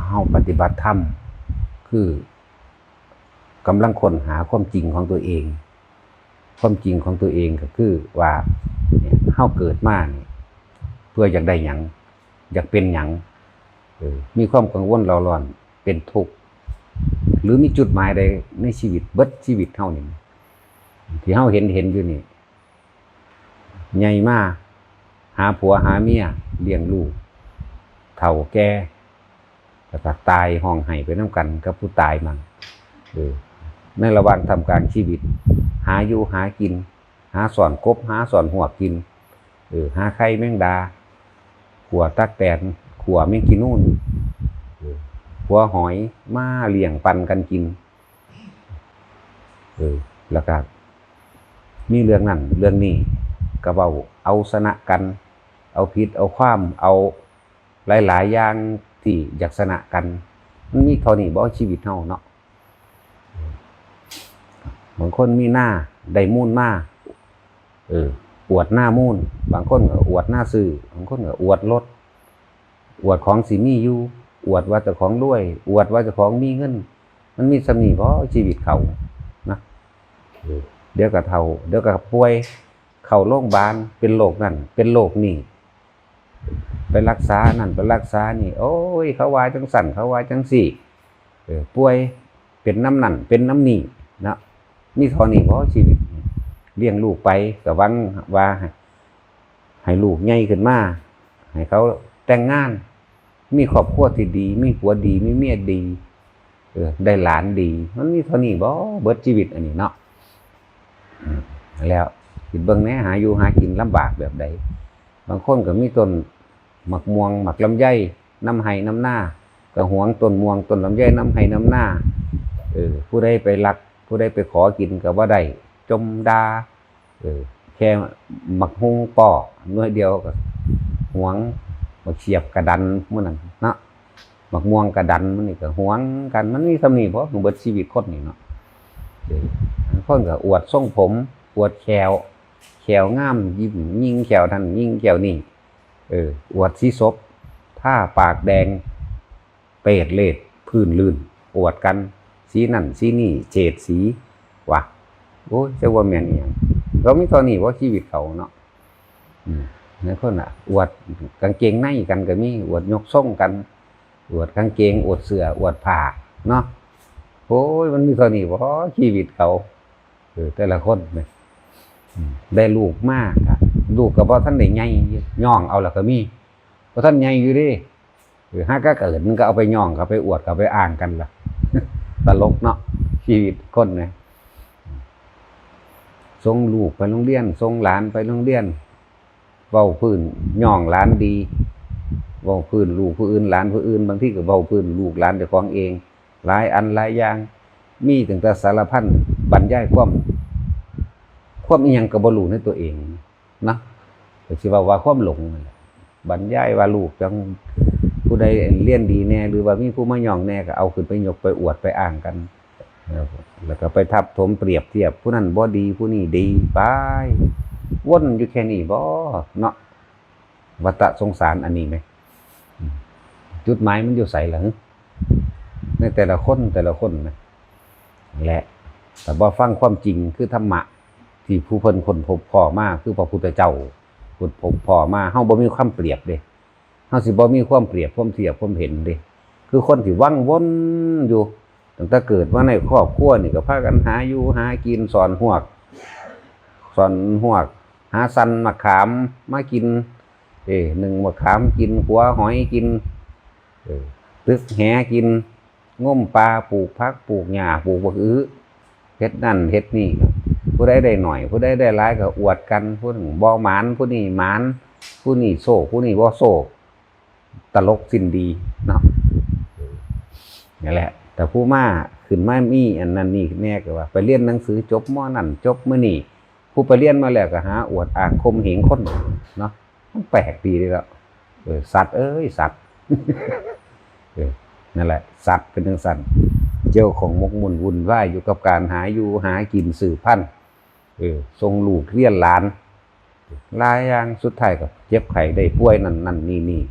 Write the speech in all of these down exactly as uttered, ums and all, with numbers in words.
เฮาปฏิบัติธรรม คือกำลังค้นหาความจริงของตัวเอง ความจริงของตัวเองก็คือว่า เนี่ย เฮาเกิดมานี่ เพื่ออยากได้หยัง อยากเป็นหยัง เออ มีความกังวลเร่าร้อน เป็นทุกข์ หรือมีจุดหมายใดในชีวิต เบิดชีวิตเฮานี่ ที่เฮาเห็นเห็นอยู่นี่ ใหญ่มา หาผัวหาเมีย เลี้ยงลูก เฒ่าแก่ แล้วก็ตายฮ้องไห้ไปนำกันกับผู้ตายมั่ง เออ ในระหว่างท่ามกลางชีวิต หาอยู่หากิน หาซ่อนกบ หาซ่อนฮวกกิน เออ หาไข่แมงดา ขั่วตั๊กแตน ขั่วแมงกีนูน เออ ขั่วหอย มาเลี้ยงปันกันกิน เออ แล้วก็มีเรื่องนั้นเรื่องนี้ ก็เว้าเอาชนะกัน เอาผิดเอาความ เอาหลายๆอย่างที่อยากชนะกัน มันมีเท่านี้บ่ ชีวิตเฮาเนาะ บางคนมีนา ได้มูลมา เออ อวดนามูล บางคนก็อวดนาซื้อ บางคนก็อวดรถ อวดของสิมีอยู่ อวดว่าเจ้าของรวย อวดว่าเจ้าของมีเงิน มันมีส่ำนี้บ่ ชีวิตเขา นะ เออ เดี๋ยวก็เฒ่า เดี๋ยวก็ป่วย เข้าโรงพยาบาล เป็นโรคนั่น เป็นโรคนี่ ไปรักษานั่น ไปรักษานี่ โอ้ย เขาว่าจังซั่น เขาว่าจังซี่ เออ ป่วย เป็นนำนั่น เป็นนำนี่ เนาะ มีเท่านี้บ่ ชีวิต เลี้ยงลูกไป ก็หวังว่าให้ ให้ลูกใหญ่ขึ้นมา ให้เขาแต่งงาน มีครอบครัวที่ดี มีผัวดี มีเมียดี เออ ได้หลานดี มันมีเท่านี้บ่ เบิดชีวิตอันนี้เนาะ อืม แล้วคิดเบิ่งแหน่ หาอยู่หากินลำบากแบบใด บางคนก็มีต้นหมากม่วง หมากลำไย นำไร่นำนา ก็หวงต้นม่วงต้นลำไยนำไร่นำนา เออ ผู้ใดไปลัก ผู้ใดไปขอกินก็บ่ได้ จ่มด่า เออ แค่หมากฮุ่งปอหน่วยเดียวก็หวง หมากเขียบกะดันหมู่นั้นเนาะ หมากม่วงกะดันหมู่นี่ก็หวงกัน มันมีส่ำนี้บ่ เบิดชีวิตคนนี่เนาะ เออ บางคนก็อวดทรงผม อวดแข้ว แข้วงาม ยิ้มยิงแข้วนั่นยิงแข้วนี่ เออ อวดสีสบ ทาปากแดง เปรตเลด พื้นลื่น อวดกัน สีนั่นสีนี่ เฉดสี ว่ะ โอ้ย จักว่าแม่นอีหยัง ก็มีเท่านี้บ่ ชีวิตเขาเนาะ อืม บางคนน่ะ อวดกางเกงในกันก็มี อวดยกทรงกัน อวดกางเกง อวดเสื้อ อวดผ้า เนาะ โอ้ย มันมีเท่านี้บ่ ชีวิตเขา เออ แต่ละคนเนี่ย อืม ได้ลูกมาก็ ลูกก็บ่ทันได้ใหญ่ ย่องเอาแล้วก็มี บ่ทันใหญ่อยู่เด้ เออ หากะเกิดมันก็เอาไปย่อง ก็ไปอวด ก็ไปอ้างกันล่ะ ตลกเนาะ ชีวิตคนนะ ส่งลูกไปโรงเรียน ส่งหลานไปโรงเรียน เว้าพื้นย่องหลานดี เว้าพื้นลูกผู้อื่น หลานผู้อื่น บางทีก็เว้าพื้นลูกหลานเจ้าของเอง หลายอันหลายอย่าง มีตั้งแต่สารพัน บรรยายความ ความอิหยังก็บ่รู้ในตัวเองนะ ก็สิเว้าว่าความหลงนั่นแหละ บรรยายว่าลูกจัง ผู้ใดเรียนดีแน่ หรือว่ามีผู้มาย่องแน่ ก็เอาขึ้นไปยกไปอวดไปอ้างกัน แล้วก็ไปทับถมเปรียบเทียบ ผู้นั้นบ่ดี ผู้นี้ดี ไป วนอยู่แค่นี้บ่ เนาะ วัฏสงสารอันนี้ไหม จุดหมายมันอยู่ไสล่ะ ในแต่ละคนแต่ละคนนะ และถ้าบ่ฟังความจริงคือธรรมะ ที่ผู้เพิ่นค้นพบพ้อมา คือพระพุทธเจ้าค้นพบพ้อมา เฮาบ่มีความเปรียบเด้ เฮาสิบ่มีความเปรียบ ความเทียบ ความเห็นเด้ คือคนที่วังวนอยู่ ตั้งแต่เกิดมาในครอบครัวนี่ก็พากันหาอยู่หากิน ซ่อนฮวก ซ่อนฮวก หาสั่นมะขามมากิน เอ้ นึ่งมะขามกิน ขัวหอยกิน เอ้ ตึกแหกิน งมปลา ปลูกผัก ปลูกหญ้า ปลูกบักอื้อ เฮ็ดนั่นเฮ็ดนี่ ผู้ใดได้หน่อย ผู้ใดได้หลายก็อวดกัน ผู้หนึ่งบ่หมาน ผู้นี้หมาน ผู้นี้โชค ผู้นี้บ่โชค ตลกสิ้นดีเนาะ นี่แหละ แต่ผู้มาขึ้นมามีอันนั้นนี่แน่ก็ว่า ไปเรียนหนังสือจบ ม.นั่น จบ มื้อนี้ ผู้ไปเรียนมาแล้วก็หาอวดอ้างข่มเหงคนเนาะ มันแปลกดีเลยเนาะ เออ สัตว์เอ้ย สัตว์ เออ นั่นแหละ สัตว์เป็นจังซั่น เจ้าของหมกมุ่นวุ่นวายอยู่กับการหาอยู่หากินสืบพันธุ์ เออ ส่งลูกเรียนหลาน หลายอย่าง สุดท้ายก็เจ็บไข้ได้ป่วยนั่นนั่นนี่นี่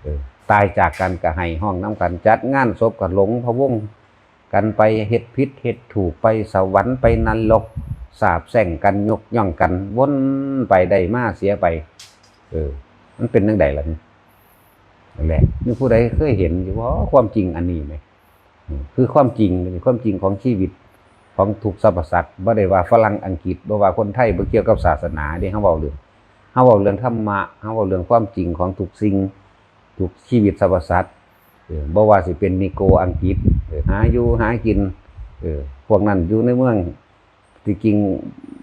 เออ ตายจากกันก็ไห้ฮ้องนำกัน จัดงานศพก็หลงพะวงกันไป เฮ็ดผิดเฮ็ดถูก ไปสวรรค์ไปนรก สาปแช่งกัน ยกย่องกัน วนไป ได้มาเสียไป เออ มันเป็นจั่งใดล่ะนี่ นั่นแหละ มีผู้ใดเคยเห็นอยู่บ่ ความจริงอันนี้ไหม อืม คือความจริง ความจริงของชีวิตของทุกสรรพสัตว์ บ่ได้ว่าฝรั่งอังกฤษ บ่ว่าคนไทย บ่เกี่ยวกับศาสนาเด้ เฮาเว้าเรื่อง เฮาเว้าเรื่องธรรมะ เฮาเว้าเรื่องความจริงของทุกสิ่ง ทุกชีวิตสรรพสัตว์ เออ บ่ว่าสิเป็นนิโกรอังกฤษ เออ หาอยู่หากิน เออ พวกนั้นอยู่ในเมือง ที่จริง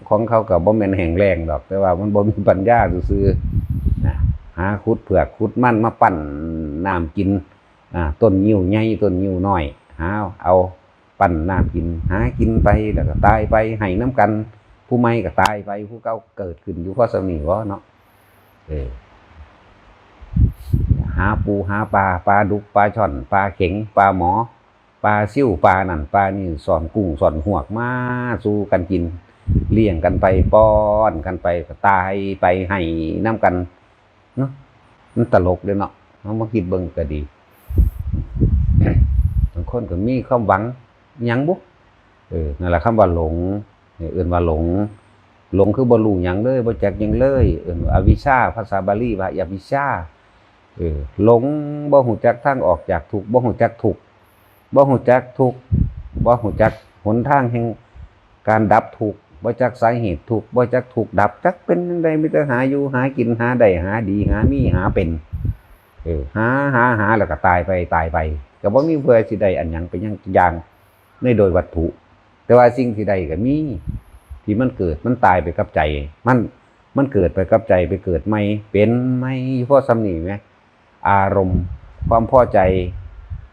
ของเขาก็บ่แม่นแห้งแล้งดอก แต่ว่ามันบ่มีปัญญาซื่อๆ นะ หาขุดเผือกขุดมันมาปั้นน้ำกิน อ่า ต้นงิ้วใหญ่ต้นงิ้วน้อย หาเอาปั้นน้ำกิน หากินไปแล้วก็ตายไป ไห้นำกัน ผู้ใหม่ก็ตายไป ผู้เก่าเกิดขึ้นอยู่พอส่ำนี้บ่เนาะ เออ หาปูหาปลา ปลาดุก ปลาช่อน ปลาเข็ง ปลาหมอ ปลาซิว ปลานั่น ปลานี่ ซ่อนกุ้ง ซ่อนฮวก มาสู่กันกิน เลี้ยงกันไป ป้อนกันไป ก็ตายไป ไห้นำกัน เนาะ มันตลกเด้เนาะ เฮามาคิดเบิ่งก็ดี บางคนก็มีความหวังหยังบุ เออ นั่นแหละคำว่าหลง เออ เอิ้นว่าหลง หลงคือบ่รู้หยังเลย บ่จักหยังเลย เอิ้นว่าอวิชชา ภาษาบาลีว่าอวิชชา เออ หลง บ่ฮู้จักทางออกจากทุกข์ บ่ฮู้จักทุกข์ บ่ฮู้จักทุกข์ บ่ฮู้จักหนทางแห่งการดับทุกข์ บ่จักสาเหตุทุกข์ บ่จักทุกข์ดับ จักเป็นจั่งใด มีแต่หาอยู่หากิน หาได้หาดี หามีหาเป็น เออ หา หา หา แล้วก็ตายไป ตายไป ก็บ่มีเพื่อสิได้อันหยังเป็นหยังอย่างในโดยวัตถุ แต่ว่าสิ่งที่ได้ก็มี ที่มันเกิด มันตายไปกับใจ มัน มันเกิดไปกับใจ ไปเกิดใหม่ เป็นใหม่อยู่พอส่ำนี้แหม อารมณ์ ความพอใจ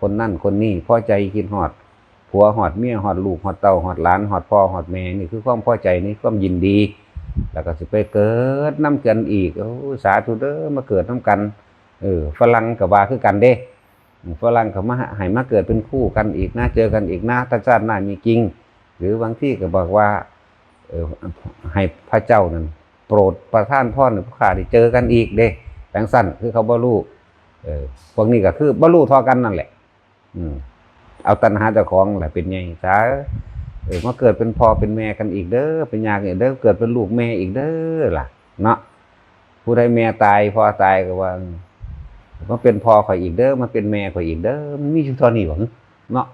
คนนั่นคนนี้ พอใจคิดฮอดผัว ฮอดเมีย ฮอดลูก ฮอดเต้า ฮอดหลาน ฮอดพ่อ ฮอดแม่ นี่คือความพอใจ นี่ความยินดี แล้วก็สิไปเกิดนำกันอีก โอ้ สาธุเด้อ มาเกิดนำกัน เออ ฝรั่งก็ว่าคือกันเด้ ฝรั่งเขามาให้มาเกิดเป็นคู่กันอีกนะ เจอกันอีกนะ ถ้าชาติหน้ามีจริง หรือบางที่ก็บอกว่า เออ ให้พระเจ้านั่นโปรดประทานพรให้ผู้ข้าได้เจอกันอีกเด้ จั่งซั้น คือเขาบ่รู้ เออ พวกนี้ก็คือบ่รู้เท่ากันนั่นแหละ อืม เอาตัณหาเจ้าของแหละเป็นใหญ่ซะ เออ มาเกิดเป็นพ่อเป็นแม่กันอีกเด้อ เป็นญาติกันอีกเด้อ เกิดเป็นลูกแม่อีกเด้อล่ะ เนาะ ผู้ใดแม่ตายพ่อตายก็ว่า มาเป็นพ่อข่อยอีกเด้อ มาเป็นแม่ข่อยอีกเด้อ มันมีอยู่เท่านี้บ่ เนาะ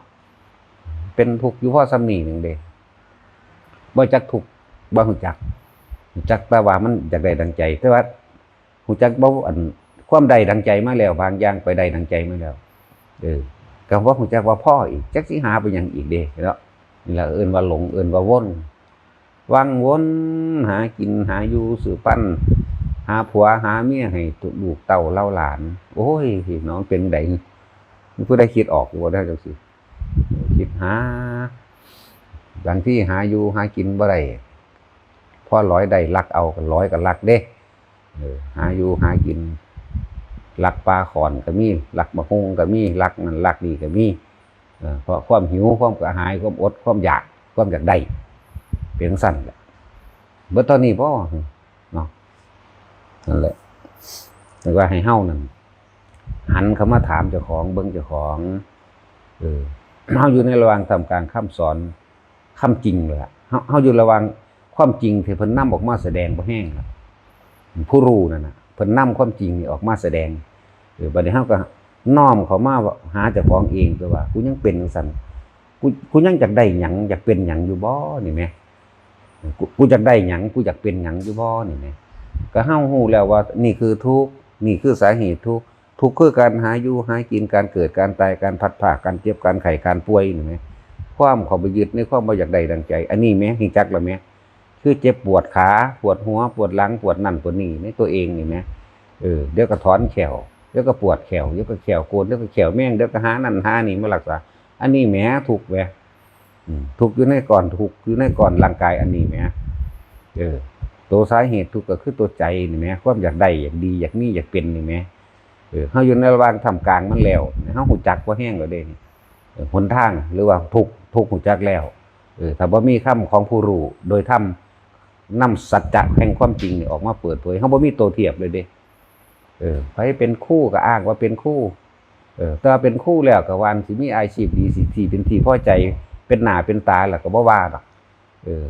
เป็นทุกข์อยู่พอส่ำนี้หนึ่งเด้ บ่จักทุกข์ บ่ฮู้จัก ฮู้จักแต่ว่ามันอยากได้ดังใจ แต่ว่าฮู้จักบ่ อัน ความได้ดังใจมาแล้ว บางอย่างไปได้ดังใจมาแล้ว เออ ก็บ่ฮู้จักว่าพออีก จักสิหาไปหยังอีกเด้ เนาะ นี่ล่ะเอิ้นว่าหลง เอิ้นว่าวน วังวน หากิน หาอยู่สืบพันธุ์ หาผัว หาเมียให้ลูกเต้าเหล่าหลาน โอ้ย พี่น้อง เป็นได มีผู้ใดคิดออกอยู่บ่ แนวจั่งซี้ คิดหา บางทีหาอยู่หากินบ่ได้ พอหลอยได้ลักเอา ก็หลอยก็ลักเด้ เออ หาอยู่หากิน ลักปลาข่อนก็มี ลักบักฮุ่งก็มี ลักนั่นลักนี่ก็มี เออ เพราะความหิว ความกระหาย ความอด ความอยาก ความอยากได้ เป็นจั่งซั้นแหละ เบิดเท่านี้บ่ เนาะ นั่นแหละ แต่ว่าให้เฮานั่น หันเข้ามาถามเจ้าของ เบิ่งเจ้าของ เออ เฮาอยู่ในระหว่างท่ามกลางคำสอน คำจริงเลยล่ะ เฮา เฮาอยู่ระหว่างความจริงที่เพิ่นนำออกมาแสดงบ่แฮงล่ะ ผู้รู้นั่นน่ะ เพิ่นนำความจริงนี่ออกมาแสดง เออ บัดนี้เฮาก็น้อมเข้ามาหาเจ้าของเอง ตัวว่า กูยังเป็นจั่งซั้น กู กูยังอยากได้หยัง อยากเป็นหยังอยู่บ่ นี่แหม กู กูอยากได้หยัง กูอยากเป็นหยังอยู่บ่ นี่แหม ก็เฮาฮู้แล้วว่านี่คือทุกข์ นี่คือสาเหตุทุกข์ ทุกข์คือการหาอยู่หากิน การเกิด การตาย การพลัดพราก การเจ็บ การไข้ การป่วย นี่แหม ความเข้าไปยึดในความบ่อยากได้ดังใจ อันนี้แหม ฮู้จักแล้วแหม คือเจ็บปวดขา ปวดหัว ปวดหลัง ปวดนั่น ปวดนี่ ในตัวเองนี่แหม เออ เดี๋ยวก็ถอนแข้ว เดี๋ยวก็ปวดแข้ว เดี๋ยวก็แข้วโกน เดี๋ยวก็แข้วแมง เดี๋ยวก็หานั่นหานี่มารักษา อันนี้แหม ทุกข์แหม อืม ทุกข์อยู่ในก้อน ทุกข์อยู่ในก้อนร่างกายอันนี้แหม เออ ตัวสาเหตุทุกข์ก็คือตัวใจนี่แหม ความอยากได้ อยากดี อยากมี อยากเป็นนี่แหม เออ เฮาอยู่ในระหว่างท่ามกลางมันแล้ว เฮาฮู้จักพอแฮงแล้วเด้ เออ หนทาง หรือว่าทุกข์ ทุกข์ฮู้จักแล้ว เออ ถ้าบ่มีคำของผู้รู้โดยธรรม นำสัจจะแห่งความจริงนี่ออกมาเปิดเผย เฮาบ่มีตัวเทียบเลยเด้ เออ ไผเป็นครูก็อ้างว่าเป็นครู เออ แต่ว่าเป็นครูแล้วก็ว่าสิมีอาชีพดี สิที่เป็นที่พอใจ เป็นหน้าเป็นตาแล้วก็บ่ว่าดอก เออ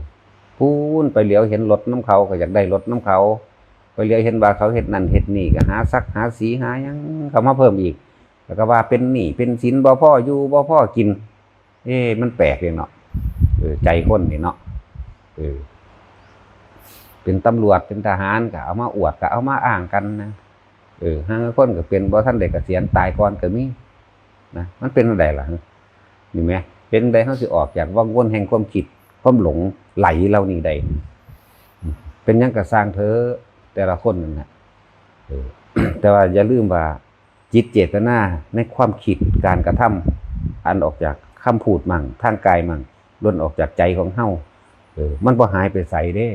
พู้นไปเหลียวเห็นรถนำเขาก็อยากได้รถนำเขา ไปเหลียวเห็นว่าเขาเฮ็ดนั่นเฮ็ดนี่ก็หาสักหาสีหาหยังเข้ามาเพิ่มอีก แล้วก็ว่าเป็นหนี้เป็นสินบ่พออยู่บ่พอกิน เอ๊ะ มันแปลกเลยเนาะ เออ ใจคนนี่เนาะ เออ เป็นตำรวจเป็นทหารก็เอามาอวดก็เอามาอ้างกันนะ เออ ห่าลางคนก็เป็นบ่ทันได้เกษียณตายก่อนก็มีนะ มันเป็นจั่งใดล่ะ นี่แหม เป็นจั่งใดเฮาสิออกจากวังวนแห่งความคิด ความหลงไหลเหล่านี้ได้ เป็นหยังก็ซ่างเถอะแต่ละคนนั่นน่ะ เออ แต่ว่าอย่าลืมว่าจิตเจตนาในความคิดการกระทำ อันออกจากคำพูดมั่ง ทางกายมั่ง ล้วนออกจากใจของเฮา เออ มันบ่หายไปไสเด้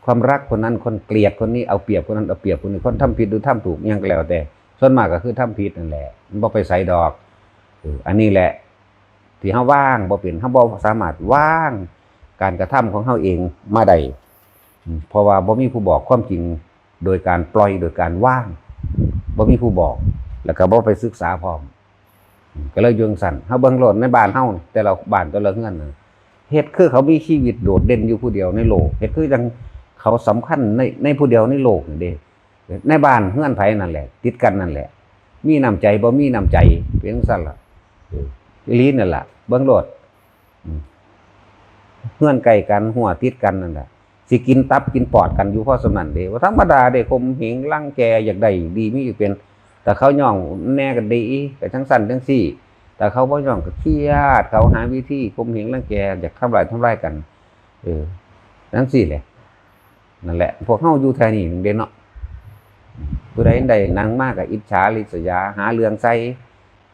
ความรักคนนั้น คนเกลียดคนนี้ เอาเปรียบคนนั้น เอาเปรียบคนนี้ คนทำผิดหรือทำถูก อิหยังก็แล้วแต่ ส่วนมากก็คือทำผิดนั่นแหละ มันบ่ไปไสดอก เออ อันนี้แหละ ที่เฮาวางบ่เป็น เฮาบ่สามารถวางการกระทำของเฮาเองมาได้ อืม เพราะว่าบ่มีผู้บอกความจริง โดยการปล่อย โดยการวาง บ่มีผู้บอก แล้วก็บ่ไปศึกษาพร้อม อืม ก็เลยอยู่จั่งซั้น เฮาเบิ่งโลดในบ้านเฮา แต่ละบ้านแต่ละเฮือนน่ะ เฮ็ดคือเขามีชีวิตโดดเด่นอยู่ผู้เดียวในโลก เฮ็ดคือจั่งเขาสำคัญใน ในผู้เดียวในโลกนี่เด้ ในบ้านเฮือนไผนั่นแหละ ติดกันนั่นแหละ มีน้ำใจบ่มีน้ำใจ เป็นจั่งซั้นล่ะ เออ อีหลีนั่นล่ะ เบิ่งโลด อืม เฮือนใกล้กัน ฮั้วติดกันนั่นล่ะ สิกินตับกินปอดกันอยู่พอส่ำนั้นเด้ บ่ธรรมดาเด้ ข่มเหงรังแก อยากได้ดีมีอยู่เป็น ถ้าเขาย้องแหน่ก็ดี ก็จั่งซั้นจั่งซี้ ถ้าเขาบ่ย้องก็เคียด เขาหาวิธีข่มเหงรังแก อยากทำร้ายทำลายกัน เออ จั่งซี้แหละ นั่นแหละ พวกเฮาอยู่แถวนี้เด้เนาะ ผู้ใดได้หยังมาก็อิจฉาริษยา หาเรื่องใส่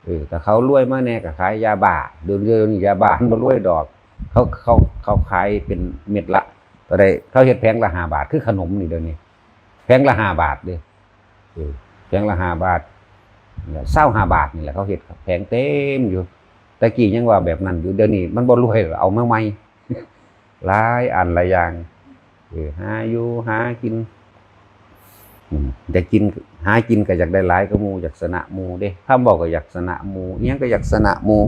เออ ถ้าเขารวยมาแหน่ก็ขายยาบ้า เดี๋ยวนี้ยาบ้ามันบ่รวยดอก เขา เขา เขาขายเป็นเม็ดละ เท่าใด เขาเฮ็ดแผงละห้าบาท คือขนมนี่เดี๋ยวนี้ แผงละห้าบาทเด้ เออ แผงละห้าบาท ซาวห้าบาทนี่แหละ เขาเฮ็ดแผงเต็มอยู่ แต่กี้ยังว่าแบบนั้นอยู่ เดี๋ยวนี้มันบ่รวยแล้ว เอามาใหม่ หลายอันหลายอย่าง เออ หาอยู่หากิน อืม อยากกิน หากินก็อยากได้หลายกว่าหมู่ อยากชนะหมู่เด้ คำเว้าก็อยากชนะหมู่ อิหยังก็อยากชนะหมู่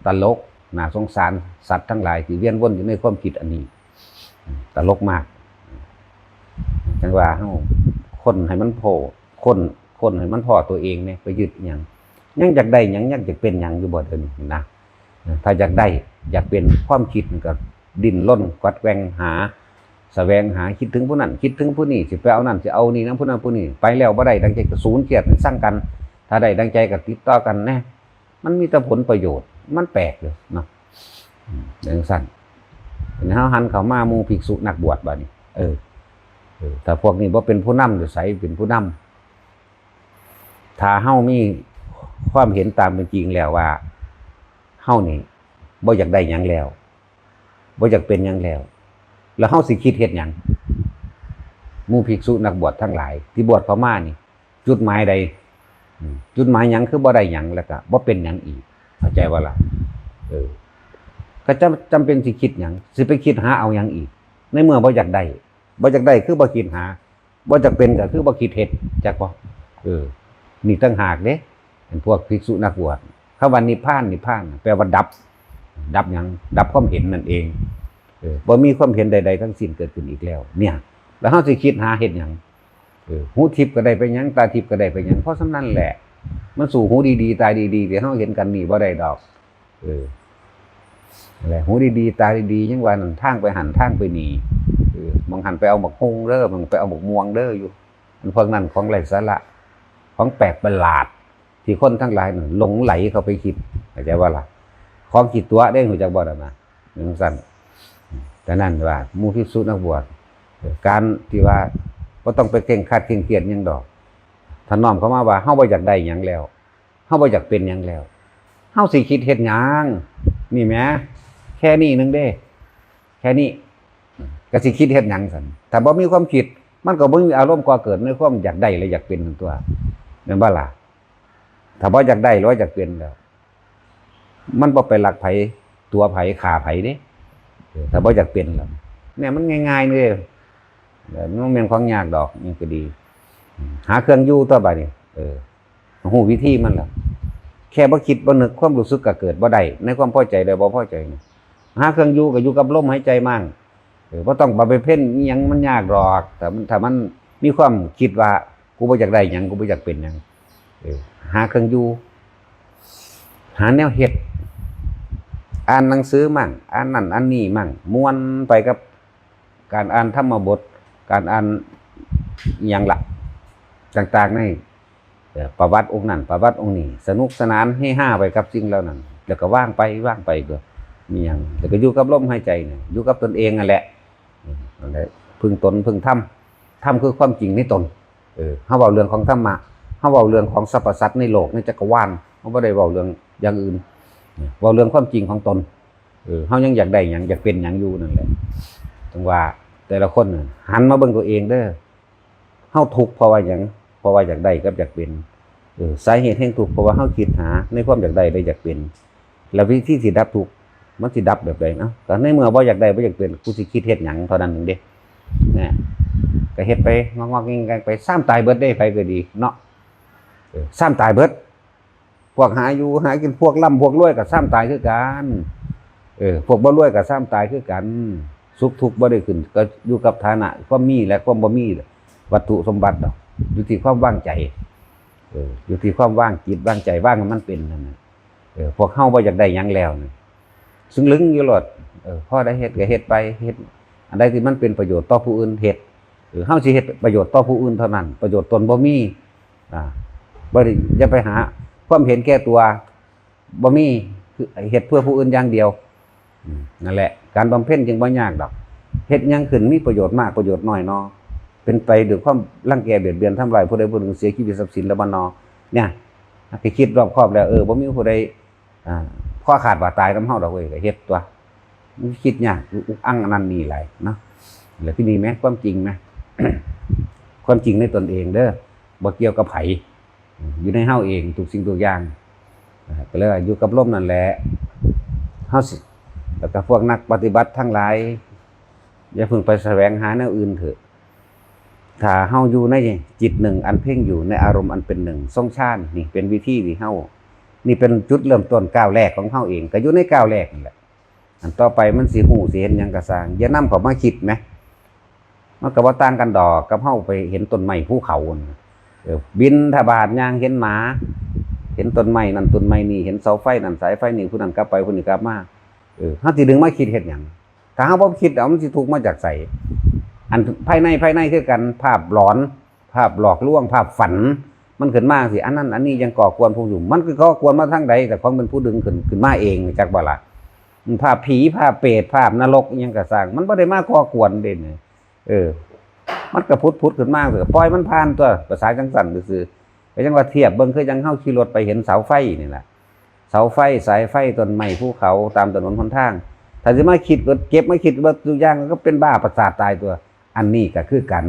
ตลก น่าสงสารสัตว์ทั้งหลายที่เวียนวนอยู่ในความคิดอันนี้ อืม ตลกมาก จั่งว่าเฮา คนให้มันพ้อ คน คนให้มันพ้อตัวเองเนี่ย ไปยึดหยัง ยังอยากได้หยัง ยังอยากเป็นหยังอยู่บ่เดี๋ยวนี้นะ ถ้าอยากได้ อยากเป็น ความคิดมันก็ดิ้นรนกวัดแกว่งหา แสวงหา คิดถึงผู้นั้น คิดถึงผู้นี้ สิไปเอานั่น สิเอานี่นำผู้นั้นผู้นี้ ไปแล้วบ่ได้ดังใจก็สูญเสียดชังกัน ถ้าได้ดังใจก็ติดต่อกันแหน่ มันมีแต่ผลประโยชน์ มันแปลกอยู่เนาะ อืม จั่งซั้น เฮาหันเข้ามาหมู่ภิกษุนักบวชบัดนี้ เออ เออ ถ้าพวกนี้บ่เป็นผู้นำอยู่ไสเป็นผู้นำ ถ้าเฮามีความเห็นตามเป็นจริงแล้วว่า เฮานี่บ่อยากได้หยังแล้ว บ่อยากเป็นหยังแล้ว แล้วเฮาสิคิดเฮ็ดหยัง หมู่ภิกษุนักบวชทั้งหลาย ที่บวชเข้ามานี่ จุดหมายใด อืม จุดหมายหยังคือบ่ได้หยัง แล้วก็บ่เป็นหยังอีก เข้าใจบ่ล่ะ เออ ก็จำ จำเป็นสิคิดหยัง สิไปคิดหาเอาหยังอีก ในเมื่อบ่อยากได้ บ่อยากได้คือบ่คิดหา บ่อยากเป็นก็คือบ่คิดเฮ็ด จักบ่ เออ นี่ต่างหากเด้ เป็นพวกภิกษุนักบวช คำว่านิพพาน นิพพาน แปลว่าดับ ดับหยัง ดับความเห็นนั่นเอง เออ บ่มีความเห็นใดๆทั้งสิ้นเกิดขึ้นอีกแล้ว เนี่ย แล้วเฮาสิคิดหาเฮ็ดหยัง เออ หูทิพย์ก็ได้ไปหยัง ตาทิพย์ก็ได้ไปหยัง เพราะส่ำนั้นแหละ มันสู้หูดีๆ ตาดีๆ ที่เฮาเห็นกันนี่บ่ได้ดอก เออ นั่นแหละ หูดีๆ ตาดีๆ ยังว่านั่น ทางไปหั่น ทางไปนี่ เออ หม่องหั่นไปเอาบักฮุ่งเด้อ หม่องไปเอาบักม่วงเด้ออยู่ อันพวกนั้นของไร้สาระ ของแปลกประหลาด ที่คนทั้งหลายนั่นหลงไหลเข้าไปคิด เข้าใจบ่ล่ะ ของขี้ตั๋วเด้ ฮู้จักบ่ล่ะนะ จั่งซั้น แต่นั้นว่าหมู่ภิกษุนักบวช เออ การที่ว่าบ่ต้องไปเคร่งครัดเคร่งเครียดหยังดอก ถ้าน้อมเข้ามาว่าเฮาบ่อยากได้หยังแล้ว เฮาบ่อยากเป็นหยังแล้ว เฮาสิคิดเฮ็ดหยัง นี่แหม แค่นี้หนึ่งเด้ แค่นี้ ก็สิคิดเฮ็ดหยังซั่น ถ้าบ่มีความคิด มันก็บ่มีอารมณ์ก่อเกิดในความอยากได้และอยากเป็นนั่นตั๊ว แม่นบ่ล่ะ ถ้าบ่อยากได้หรือว่าอยากเป็นแล้ว มันบ่ไปลักไผ ตั๋วไผ ฆ่าไผเด้ เออ ถ้าบ่อยากเป็นแล้ว เนี่ยมันง่ายๆ นี่เด้ เออ มันบ่แม่นของยากดอก นี่ก็ดี หาเครื่องอยู่ตั๊วบัดนี้ เออ ฮู้วิธีมันล่ะ แค่บ่คิดบ่นึก ความรู้สึกก็เกิดบ่ได้ ในความพอใจและบ่พอใจนี่ หาเครื่องอยู่ก็อยู่กับลมหายใจมั่ง เออ บ่ต้องไปเพ่งอิหยังมันยากดอก ถ้ามัน ถ้ามันมีความคิดว่า กูบ่อยากได้หยัง กูบ่อยากเป็นหยัง เออ หาเครื่องอยู่ หาแนวเฮ็ด อ่านหนังสือมั่ง อ่านนั่นอ่านนี่มั่ง ม่วนไปกับการอ่านธรรมบท การอ่านอิหยังล่ะ ต่างๆ ใน เอ่อ ประวัติองค์นั้น ประวัติองค์นี้ สนุกสนานเฮฮาไปกับสิ่งเหล่านั้น แล้วก็ว่างไป ว่างไปก็มีหยัง แล้วก็อยู่กับลมหายใจเนี่ย อยู่กับตนเองนั่นแหละ อืม นั่นแหละ พึ่งตน พึ่งธรรม ธรรมคือความจริงในตน เออ เฮาเว้าเรื่องของธรรมะ เฮาเว้าเรื่องของสรรพสัตว์ในโลก ในจักรวาล เฮาบ่ได้เว้าเรื่องอย่างอื่น เว้าเรื่องความจริงของตน เออ เฮายังอยากได้หยัง อยากเป็นหยังอยู่นั่นแหละ จั่งว่าแต่ละคนน่ะ หันมาเบิ่งตัวเองเด้อ เฮาทุกข์เพราะว่าหยัง เพราะว่าอยากได้กับอยากเป็น เออ สาเหตุแห่งทุกข์เพราะว่าเฮาคิดหาในความอยากได้และอยากเป็น แล้ววิธีสิดับทุกข์ มันสิดับแบบใดเนาะ ก็ในเมื่อบ่อยากได้บ่อยากเป็น กูสิคิดเฮ็ดหยังเท่านั้นเองเด้ นะ ก็เฮ็ดไปงอกๆแงกๆไป ซ้ำตายเบิดเด้ ไผก็ดีเนาะ เออ ซ้ำตายเบิด พวกหาอยู่หากิน พวกร่ำพวกรวยก็ซ้ำตายคือกัน เออ พวกบ่รวยก็ซ้ำตายคือกัน สุขทุกข์บ่ได้ขึ้นก็อยู่กับฐานะความมีและความบ่มี วัตถุสมบัติดอก อยู่ที่ความวางใจ เออ อยู่ที่ความวางจิตวางใจ วางให้มันเป็นนั่นน่ะ เออ พวกเฮาบ่อยากได้หยังแล้วนี่ ซึ่งลึงอยู่โลด เออ พอได้เฮ็ดก็เฮ็ดไป เฮ็ดอันใดที่มันเป็นประโยชน์ต่อผู้อื่น เฮ็ด เออ เฮาสิเฮ็ดประโยชน์ต่อผู้อื่นเท่านั้น ประโยชน์ตนบ่มี อ่า บ่ได้ อย่าไปหาความเห็นแก่ตัว บ่มี คือเฮ็ดเพื่อผู้อื่นอย่างเดียว อืม นั่นแหละ การบำเพ็ญจึงบ่ยากดอก เฮ็ดหยังขึ้นมีประโยชน์มาก ประโยชน์น้อยเนาะ เป็นไปด้วยความรังแกเบียดเบียนทำลายผู้ใดผู้หนึ่ง เสียชีวิตทรัพย์สินแล้วบ่เนาะ เนี่ย ให้คิดรอบคอบแล้ว เออ บ่มีผู้ใด อ่า คอขาดบาดตายนำเฮาดอกเว้ย ก็เฮ็ดตั๊ว มันคิดยาก อุกอั้งอันนั้นนี่หลายเนาะ แล้วที่นี่แหม ความจริงนะ ความจริงในตนเองเด้อ บ่เกี่ยวกับไผ อยู่ในเฮาเองทุกสิ่งทุกอย่าง อ่า ก็เลยว่าอยู่กับลมนั่นแหละ เฮาสิ แล้วก็พวกนักปฏิบัติทั้งหลาย อย่าเพิ่งไปแสวงหาแนวอื่นเถอะ ถ้าเฮาอยู่ในจิตหนึ่งอันเพ่งอยู่ ในอารมณ์อันเป็นหนึ่ง ทรงฌาน นี่เป็นวิธีที่เฮา นี่เป็นจุดเริ่มต้นก้าวแรกของเฮาเอง ก็อยู่ในก้าวแรกนั่นแหละ อันต่อไปมันสิฮู้สิเห็นหยังก็ซ่าง อย่านำเข้ามาคิดแหม มันก็บ่ต่างกันดอกกับเฮาไปเห็นต้นไม้ภูเขานั่นน่ะ เออ บิณฑบาตย่างเห็นหมา เห็นต้นไม้นั่นต้นไม้นี่ เห็นเสาไฟนั่นสายไฟนี่ ผู้นั้นกลับไปผู้นี้กลับมา เออ เฮาสิดึงมาคิดเฮ็ดหยัง ถ้าเฮาบ่คิดเอา มันสิทุกข์มาจากไส อันภายใน ภายในคือกัน ภาพหลอน ภาพหลอกลวง ภาพฝัน มันขึ้นมาสิ อันนั้นอันนี้ยังก่อกวนพวกอยู่ มันก็ก่อกวนมาทางใด แต่ของเป็นผู้ดึงขึ้น ขึ้นมาเอง จักบ่ล่ะ มันภาพผี ภาพเปรต ภาพนรกอิหยังก็ซ่าง มันบ่ได้มาก่อกวนเด้นี่ เออ มันก็ผุดๆขึ้นมา ก็ปล่อยมันผ่านตั๊ว ภาษาจังซั่นซื่อๆ ก็ยังว่าเทียบเบิ่งคือจั่งเฮาขี่รถไปเห็นเสาไฟนี่ล่ะ เสาไฟ สายไฟ ต้นไม้ ภูเขา ตามถนนหนทาง ถ้าสิมาคิดเบิด เก็บมาคิดเบิดทุกอย่าง ก็เป็นบ้าประสาทตายตั๊ว อันนี้ก็คือกัน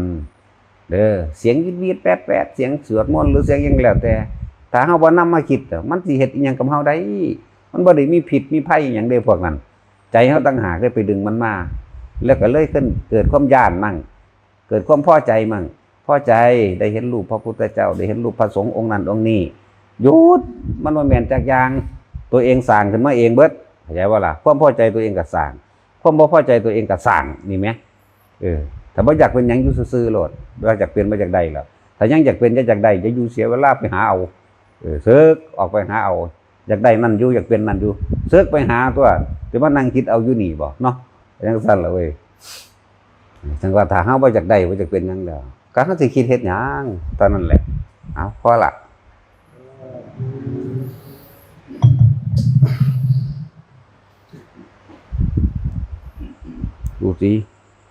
เด้อ เสียงวีดๆแป๊ดๆ เสียงสวดมนต์หรือเสียงหยังแล้วแต่ ถ้าเฮาบ่นำมาคิดอะ มันสิเฮ็ดอิหยังกับเฮาได้ มันบ่ได้มีพิษมีภัยอิหยังเด้พวกนั้น ใจเฮาต่างหากเลยไปดึงมันมา แล้วก็เลยเกิด เกิดความย้านมั่ง เกิดความพอใจมั่ง พอใจได้เห็นรูปพระพุทธเจ้า ได้เห็นรูปพระสงฆ์องค์นั้นองค์นี้ หยุด มันบ่แม่นจักอย่าง ตัวเองสร้างขึ้นมาเองเบิด เข้าใจบ่ล่ะ ความพอใจตัวเองก็สร้าง ความบ่พอใจตัวเองก็สร้าง นี่แหม เออ ถ้าบ่อยากเป็นหยังอยู่ซื่อๆโลด บ่อยากเป็นบ่อยากได้แล้ว ถ้ายังอยากเป็นอยากได้ อย่าอยู่เสียเวลาไปหาเอา เออ เสิกออกไปหาเอา อยากได้นั่นอยู่ อยากเป็นนั่นอยู่ เสิกไปหาตั๊ว สิมานั่งคิดเอาอยู่นี่บ่เนาะ จังซั่นล่ะเว้ย จั่งว่าถ้าเฮาบ่อยากได้บ่อยากเป็นหยังแล้ว ก็เฮาสิคิดเฮ็ดหยัง เท่านั้นแหละ เอา พอละ ดูสิ